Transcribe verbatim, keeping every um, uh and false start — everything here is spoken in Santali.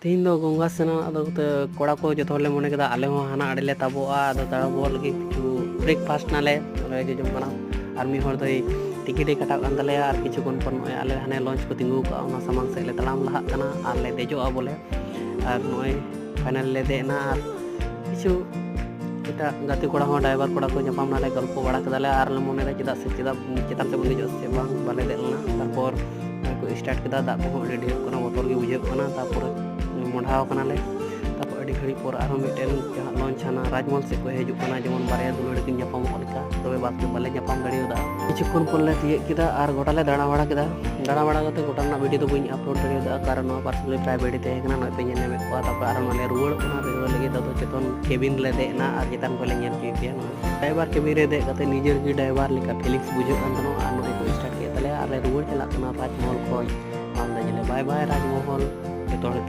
ᱛᱮᱦᱮᱧ ᱫᱚ ᱜᱚᱝᱜᱟ ᱥᱮᱱᱚᱜ, ᱟᱫᱚ ᱛᱮ ᱠᱚᱲᱟ ᱠᱚ ᱡᱚᱛᱚ ᱦᱚᱲᱞᱮ ᱢᱚᱱᱮ ᱠᱮᱫᱟ ᱟᱞᱮ ᱦᱚᱸ ᱦᱟᱱᱟ ᱟᱲᱮ ᱞᱮ ᱛᱟᱵᱚᱜᱼᱟ, ᱟᱫᱚ ᱛᱟᱵᱚᱜ ᱞᱟᱹᱜᱤᱫ ᱠᱤᱪᱷᱩ breakfast ᱱᱟᱞᱮ, ᱚᱸᱰᱮ ᱡᱚᱡᱚᱢ ᱠᱟᱱᱟ᱾ ᱟᱨ ᱢᱤᱫ ᱦᱚᱲ ᱫᱚᱭ ᱴᱤᱠᱤᱴ ᱮ ᱠᱟᱴᱟᱣ ᱠᱟᱱ ᱛᱟᱞᱮᱭᱟ, ᱟᱨ ᱠᱤᱪᱷᱩ ᱠᱷᱚᱱ ᱯᱚᱨ ᱱᱚᱜᱼᱚᱭ ᱟᱞᱮ ᱦᱟᱱᱮ launch ᱠᱚ ᱛᱤᱸᱜᱩ ᱠᱟᱜᱼᱟ, ᱚᱱᱟ ᱥᱟᱢᱟᱝ ᱥᱮᱫ ᱞᱮ ᱛᱟᱲᱟᱢ ᱞᱟᱦᱟᱜ ᱠᱟᱱᱟ ᱟᱨ ᱞᱮ ᱫᱮᱡᱚᱜᱼᱟ ᱵᱚᱞᱮ᱾ ᱟᱨ ᱱᱚᱜᱼᱚᱭ final ᱞᱮ ᱫᱮᱡ ᱮᱱᱟ, ᱟᱨ ᱠᱤᱪᱷᱩ ᱮᱴᱟᱜ ᱜᱟᱛᱮ ᱠᱚᱲᱟ ᱦᱚᱸ, driver ᱠᱚᱲᱟ ᱠᱚ ᱧᱟᱯᱟᱢ ᱱᱟᱞᱮ, ᱜᱚᱞᱯᱚ ᱵᱟᱲᱟ ᱠᱮᱫᱟᱞᱮ ᱟᱨ ᱞᱮ ᱢᱚᱱᱮᱭᱮᱫᱟ ᱪᱮᱫᱟᱜ ᱥᱮ, ᱪᱮᱫᱟᱜ ᱪᱮᱛᱟᱱ ᱥᱮᱫ ᱵᱚᱱ ᱫᱮᱡᱚᱜᱼᱟ ᱥᱮ ᱵᱟᱝ, ᱵᱟᱞᱮ ᱫᱮᱡ ᱞᱮᱱᱟ᱾ ᱛᱟᱨᱯᱚᱨ ᱱᱚᱜᱼᱚᱭ ᱠᱚ start ᱠᱮᱫᱟ, ᱫᱟᱜ ᱠᱚᱦᱚᱸ ᱟᱹᱰᱤ ᱰᱷᱮᱨ ᱦᱩᱭᱩᱜ ᱠᱟᱱᱟ, ᱵᱚᱛᱚᱨ ᱜᱮ ᱵᱩᱡᱷᱟᱹᱜ ᱠᱟᱱᱟ᱾ ᱛᱟᱨᱯᱚᱨᱮ ᱢᱚᱰᱷᱟᱣ ᱠᱟᱱᱟᱞᱮ᱾ ᱛᱟᱨᱯᱚᱨ ᱟᱹᱰᱤ ᱜᱷᱟᱹᱲᱤᱡ ᱯᱚᱨ ᱟᱨᱦᱚᱸ ᱢᱤᱫᱴᱮᱱ ᱡᱟᱦᱟᱸ launch ᱦᱟᱱᱟ ᱨᱟᱡᱽᱢᱚᱦᱚᱞ ᱥᱮᱫ ᱠᱚ ᱦᱤᱡᱩᱜ ᱠᱟᱱᱟ, ᱡᱮᱢᱚᱱ ᱵᱟᱨᱭᱟ ᱫᱩᱞᱟᱹᱲ ᱠᱤᱱ ᱧᱟᱯᱟᱢᱚᱜ ᱞᱮᱠᱟ, ᱛᱚᱵᱮ ᱵᱟᱥ ᱫᱚ ᱵᱟᱞᱮ ᱧᱟᱯᱟᱢ ᱫᱟᱲᱮᱭᱟᱫᱟ᱾ ᱠᱤᱪᱷᱩ ᱠᱷᱚᱱ ᱯᱚᱨ ᱞᱮ ᱛᱤᱭᱟᱹᱜ ᱠᱮᱫᱟ ᱟᱨ ᱜᱚᱴᱟ ᱞᱮ ᱫᱟᱬᱟ ᱵᱟᱲᱟ ᱠᱮᱫᱟ᱾ ᱫᱟᱬᱟ ᱵᱟᱲᱟ ᱠᱟᱛᱮ ᱜᱚᱴᱟ ᱨᱮᱱᱟᱜ video ᱫᱚ ᱵᱟᱹᱧ upload ᱫᱟᱲᱮᱭᱟᱫᱟ, ᱠᱟᱨᱚᱱ ᱱᱚᱣᱟ ᱯᱟᱥ ᱨᱮ ᱯᱨᱟᱭ ᱵᱷᱤᱲ ᱛᱟᱦᱮᱸ ᱠᱟᱱᱟ, ᱱᱚᱜᱼᱚᱭ ᱯᱮ ᱧᱮᱞ ᱧᱟᱢᱮᱫ ᱠᱚᱣᱟ᱾ ᱛᱟᱨᱯᱚᱨ ᱟᱨᱦᱚᱸ ᱱᱚᱰᱮ ᱨᱩᱣᱟᱹᱲᱚᱜ ᱠᱟᱱᱟ, ᱨᱩᱣᱟᱹᱲ ᱞᱟᱹᱜᱤᱫ ᱫᱚ ᱪᱮᱛᱟᱱ cabin ᱞᱮ ᱫᱮᱡ ᱮᱱᱟ ᱟᱨ ᱪᱮᱛᱟᱱ ᱠᱷᱚᱱ ᱞᱮ ᱧᱮᱞ ᱦᱚᱪᱚᱭᱮᱫ ᱯᱮᱭᱟ᱾ ᱱᱚᱣᱟ driver cabin ᱨᱮ ᱫᱮᱡ ᱠᱟᱛᱮ ᱱᱤᱡᱮᱨ ᱜᱮ driver ᱞᱮᱠᱟ feelings ᱵᱩᱡᱷᱟᱹᱜ ᱠᱟᱱ ᱛᱟᱦᱮᱱᱟ᱾ ᱟᱨ ᱱᱚᱜᱼᱚᱭ ᱠᱚ start ᱠᱮᱫ ᱛᱟᱞᱮᱭᱟ ᱟᱨ ᱞᱮ ᱨᱩᱣᱟᱹᱲ ᱪᱟᱞᱟᱜ ᱠᱟᱱᱟ ᱨᱟᱡᱽᱢᱚᱦᱚᱞ ᱠᱷᱚᱱ ᱢᱟᱞᱫᱟ ᱡᱮᱞᱟ᱾ Bye bye ᱨᱟᱡᱽᱢᱚᱦᱚᱞ, ᱡᱚᱛᱚ ᱦᱚᱲ